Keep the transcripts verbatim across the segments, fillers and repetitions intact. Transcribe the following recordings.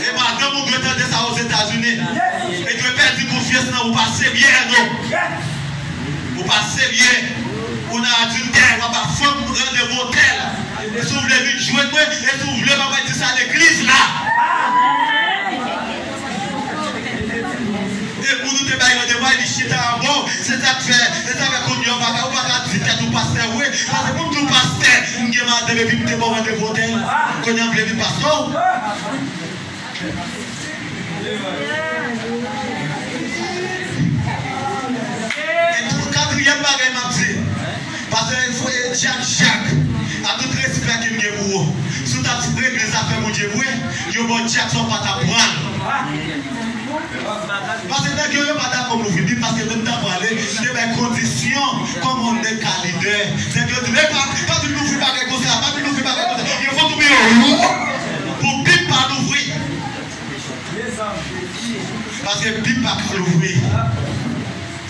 E madanm ou dwe tande sa Ozetazini. E dwe pèdi konfyans nan ou pa serye, non. Ou pa serye. Ou nan adiltè, w ap ba fanm randevou otèl. E si w vle vin jwenn mwen, e si w vle, m ap di sa legliz la. E moun ou te bay randevou a, li chita anba w, se sa k fè, se sa k fè kounye a w pa ka, ou pa ka di tèt ou pastè vre, paske pou m di w pastè, m gen madanm epi m te ba w randevou otèl, kounye a m vle vin pastè w. E tou, katriyèm bagay m ap di, pastè, e, dyak, dyak, a tout respè ke m gen pou ou, si w t ap regle zafè Bondye vre, yo ba w dyak sa w pa t ap pran l. Paske nèg yo, yo pa dakò m louvri Bib, paske lè m t ap prale, m te bay kondisyon kòman yon nèg ka lidè. Nèg yo di, men pa, pa vin louvri bagay konsa, pa vin louvri bagay konsa. Yo fout ou byen pou Bib pa louvri. Paske Bib pa ka louvri.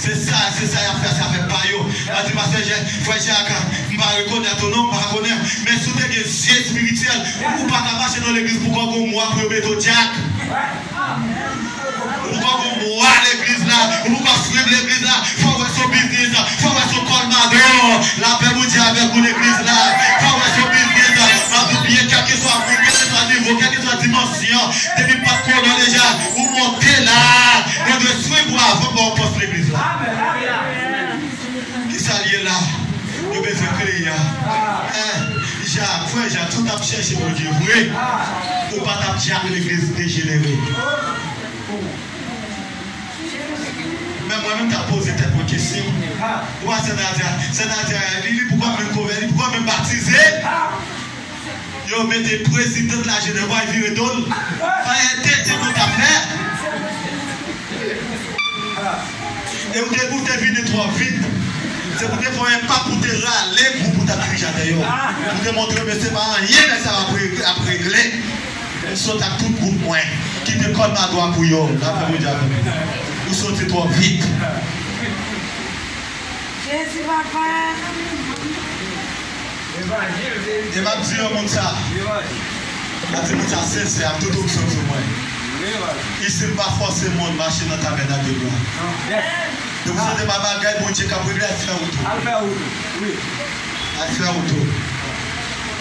Se sa, se sa y ap fè, se afè pa yo. Y ap di, pastè Jak, frè Jak, m pa rekonèt ou non, m pa konnen. Men si w te gen zye espirityèl, ou pa ka mache nan legliz pou kò gon mwa pou yo mete w dyak. Ou poko wè legliz la, ou poko swiv legliz la, fò w wè se yon biznis, fò w wè se yon kòlmado. Lapè Bondye avèk ou legliz la, fò w wè se yon biznis. M ap di w byen, kèlkeswa moun, kèlkeswa nivo, kèlkeswa dimansyon, depi m pa t konnen w deja, ou monte la, mwen dwe swiv ou avan m ba w pòs legliz la. Kisa l ye la? Yo bezwen kreye a. Eh, Jak, frè Jak, si w t ap chèche Bondye vre, ou pa t ap dyak legliz dejenere. Men mwen menm t ap poze tèt mwen kesyon. Ou pa sè Nadia, sè Nadia, li, li poko menm konvèti, li poko menm batize. Yo mete prezidan de la jenès, vire do l. Pa entèdi nou t ap fè. E ou te, ou te vini twò vit. Se pou te fè yon enpak pou te rale gwoup ou t ap dirije atè yo. Pou te montre yo, mesye, pa anyen nèg sa yo ap re-, ap regle. M sot ak tout gwoup mwen. Kite kòlmado a pou yo. Lapè Bondye avè nou. Ou soti twò vit. Jezi, papa. E m ap di yon moun sa. M ap di moun sa sensè, ak tout onksyon sou mwen. Isi m pa fòse moun mache nan tabènak de glwa. Depi w santi pa bagay Bondye k ap regle, al fè wout ou. Al fè wout ou. Wi. Al fè wout ou.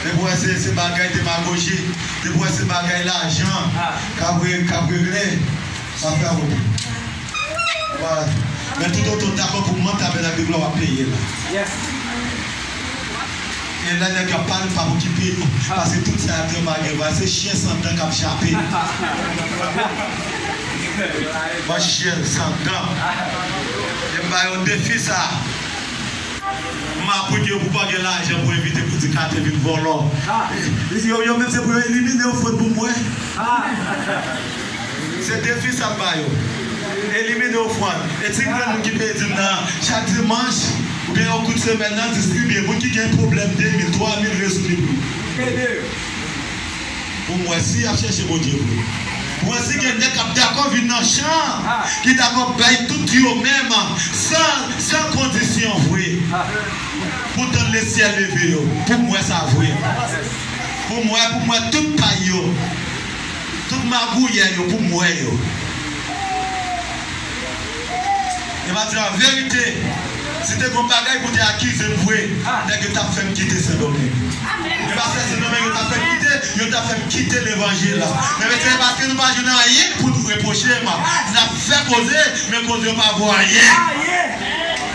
Depi w wè se, se bagay demagoji, depi w wè se bagay lajan k ap re-, k ap regle, al fè wout ou. Wè. Men toutotan w dakò pou mwen, tabènak de glwa w ap peye la. Yes. E lè nèg yo ap pale, pa okipe yo. Paske tout sa y ap di yo pa gen valè. Se chen san dan k ap jape. Bon, chen san dan. E m ba yo defi sa. M ap di yo pou pa gen lajan pou envite predikatè vin vòlò. Yo, yo menm se pou yo elimine ofrann pou mwen. Se defi sa m ba yo. Elimine ofrann. E ti grenn ki peye dim nan, chak dimanch, oubyen yon kout semèn nan, distribye. Moun ki gen pwoblèm de mil, twa mil, rezoud li pou yo. Pou m wè si y ap chèche Bondye vre. Pou m wè si gen nèg k ap dakò vin nan chan, ki dakò bay tout yo menm, san, san kondisyon vre. Pou tann lesyèl leve yo. Pou m wè sa vre. Pou m wè, pou m wè tout pay yo. Tout magouyè yo pou m wè yo. E m ap di an verite, si te gon bagay pou te akize m vre, nèg yo t ap fè m kite Sendomeng. E pastè Sendomeng yo t ap fè m kite, yo t ap fè m kite levanjil la. Men mesye, paske nou pa jwenn anyen pou nou repwoche m, n ap fè koze, men koze yo pa vo anyen.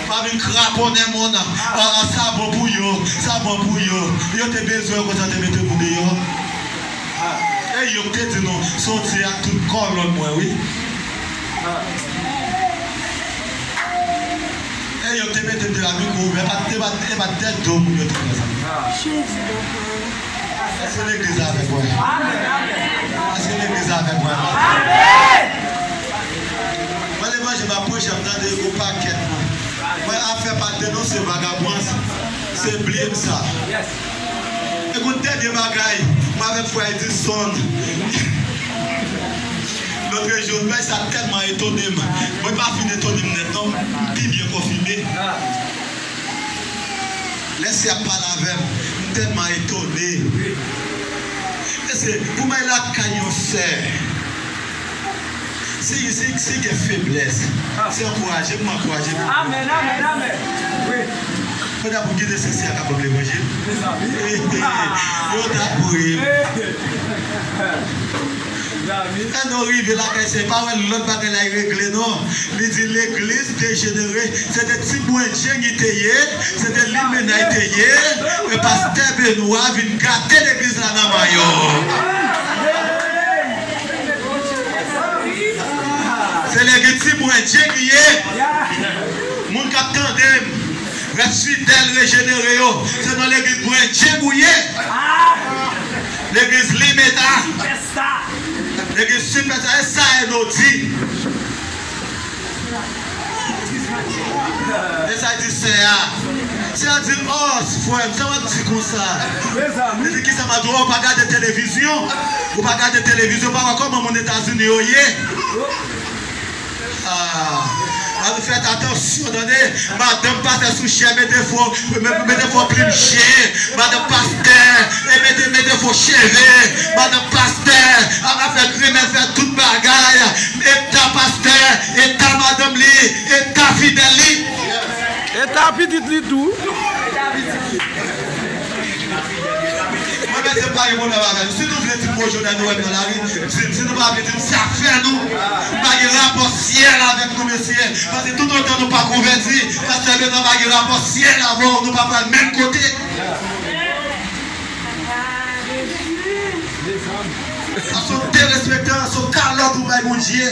Pa vin kraponnen moun, ah, ah, sa bon pou yo, sa bon pou yo. Yo te bezwen yo konsa te mete nou deyò. E yo k te di nou, soti ak tout kòlonn mwen, wi. E yo k te mete de la mikwo ouvè, e pa, e pa, e pa tèt do moun yo te fè sa. Èske legliz la avèk mwen? Èske legliz la avèk mwen? Mwen levanjil m ap preche, m tande yon pakèt moun. Mwen afè pa denonse vagabon, se bliye m sa. Ekout dènye bagay, mwen avèk frè Edison. Lotrejou, bagay sa tèlman etone m. Mwen pa fin etone m nèt non, m pi byen konfime. Lè sè ap pale avè m, m tèlman etone. Mesye, pou m al lakay yon sè, Si, si, si gen feblès, se ankouraje m, m ankouraje m. Amèn, amèn, amèn. Wi. Mwen ta pou kite sèks la ka ban m levanjil. Mezanmi. Yo ta pou ri. Mezanmi. Lè nou rive lakay, se pa wè lòt bagay la regle, non. Li di legliz dejenere, se de ti bwendyeng li te ye, se de limena li te ye, e pastè Benwa vin gate legliz la nan manyo. Se legliz ti bwendyeng li ye. Moun k ap tande m, rès fidèl rejenere yo, se nan legliz bwendyeng ou ye. Legliz limena. Legliz sipèsta, e sa e nou di. E sa di sè a. Sè a di, "Oh, frè m, sa w ap di konsa?" Li di, "Kisa m ap di w? Ou pa gade televizyon? Ou pa gade televizyon, ou pa wè kòman moun Etazini yo ye?" Ah, ann fè atansyon, tande. Madanm pastè sou chè, mete fò, mete fò plim chen. Madanm pastè, e mete, mete fò cheve. Madanm pastè, ap fè grimè, fè tout bagay. Eta pastè, eta madanm li, eta fidèl li. Eta pitit li tou. Mwen, mesye, m pa gen pwoblèm avè nou. Si nou vle di m Rojo Dènouwèm nan lari, di m. Si nou pa vle di m, se afè nou. M pa gen rapò syèl avèk nou, mesye. Paske toutotan nou pa konvèti, pastè Bernard pa gen rapò syèl avè w, nou pa pral menm kote. Sa se yon derespektan, se yon kalòt ou bay Bondye.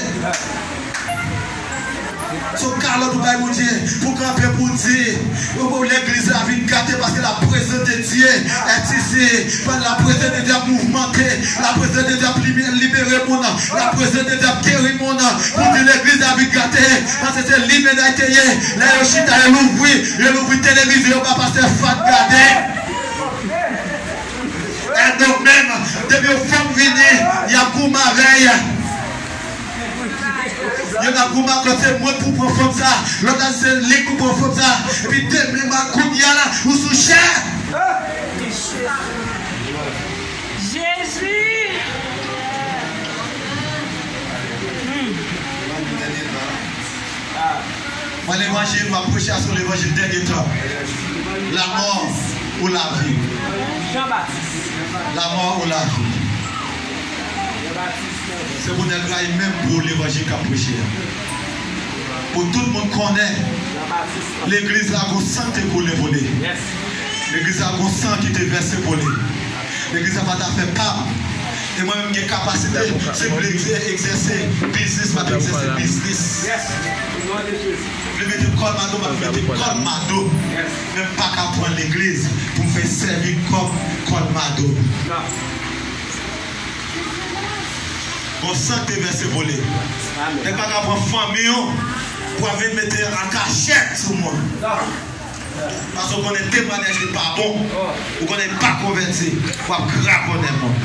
Se yon kalòt ou bay Bondye pou kanpe pou di, o, o, legliz la vin gate paske la prezans de Dye est ici. La prezans de Dye ap mouvmante. La prezans de Dye ap libe-, libere moun. La prezans de Dye ap geri moun. Pou di legliz la vin gate. Paske se limena te ye. Lè yo chita, yo louvri. Yo louvri televize, yo ba pastè Fad gade. Èdonk menm, depi yon fanm vini, y ap goumen avè l. Youn ap goumen ak lòt, se mwen k pou pran fanm sa, lòt la se li k pou pran fanm sa. Epi demen, kounye a la, ou sou chè. Jezi! Mwen, levanjil m ap preche a se levanjil dènye tan. Lamò ou lavi. Lamò ou lavi. Se pou nèg la menm pou levanjil k ap preche a. Pou tout moun konnen, legliz la gon san ki te koule pou li. Legliz la gon san ki te vèse pou li. Legliz la pa ta fè pa m. E mwen menm gen kapasite, si m vle egze-, egzèse biznis, m ap egzèse biznis. M vle mete kòlmado, m ap mete kòlmado. Men m pa ka pran legliz pou m fè sèvi kòm kòlmado. Gon san k te vèse pou li. Nèg pa ka pran fanmi w pou al vin mete an kachèt sou moun. Paske w konnen temwayaj li pa bon. Ou konnen li pa konvèti. W ap kraponnen moun.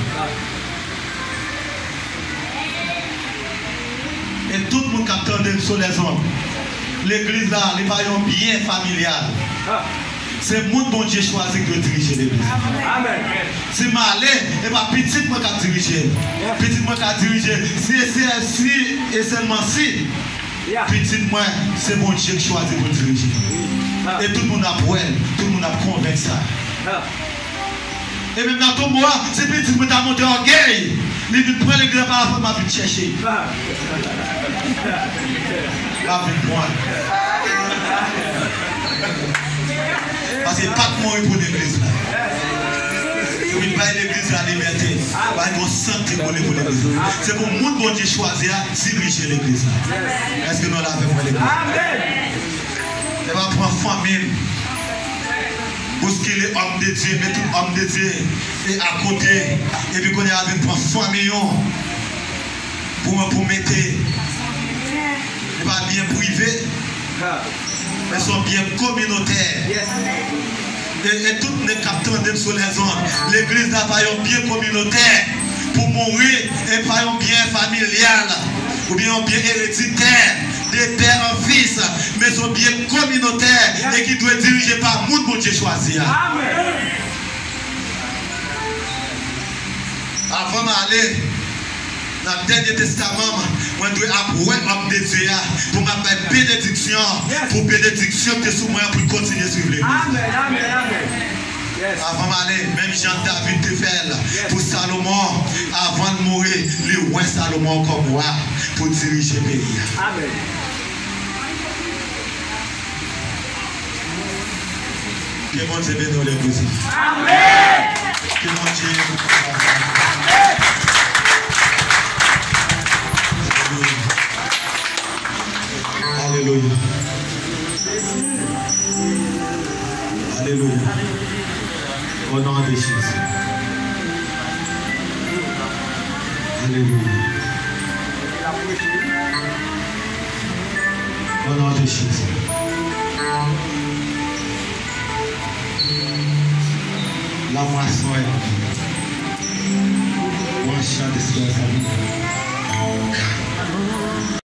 E tout moun k ap tande m sou lèzond, legliz la, li pa yon byen familyal. Se moun Bondye chwazi ki dwe dirije legliz la. Si m ale, e pa pitit mwen k ap dirije l. Pitit mwen ka dirije si e si, si e sèlman si. Pitit mwen, se Bondye k chwazi pou l dirije. E tout moun ap wè l, tout moun ap konvenk sa. E menm nan tonbo a, si pitit mwen ta monte ògèy, li vin pran legliz la pa lafwa, m ap vin chèche l. M ap vin pran l. Paske l pa t mouri pou legliz la. Pou vin bay legliz la libète. Bay gon san ki koule pou legliz la. Se pou moun Bondye chwazi a dirije legliz la. Èske nou la avèk mwen, legliz? Se pa pran fanmi m, bouskile òm de Dye, met tout òm de Dye e akote, epi kounye a vin pran fanmi w pou, pou mete. Se pa byen prive. Men se yon byen kominotè. E, e tout nèg k ap tande m sou lèzond, legliz la pa yon byen kominotè pou mouri, e pa yon byen familyal oubyen yon byen ereditè de pè an fis, men se yon byen kominotè e ki dwe dirije pa moun Bondye chwazi a. Avan m ale, Nan dènye testaman m, mwen dwe ap wè òm de Dye a pou m ap bay benediksyon, pou benediksyon ki te sou mwen an pou l kontinye swiv legliz la. Amèn, amèn, amèn. Avan m ale, menm jan David te fè l pou Salomon, avan l mouri, li wè Salomon kòm wa pou dirije peyi a. Amèn. Ke Bondye beni w, Legliz. Amèn. Ke Bondye beni w. Alelouya. Alelouya. O non de Jezi. Alelouya. O non de Jezi. Lamwaswè. Mwen chante sou sa.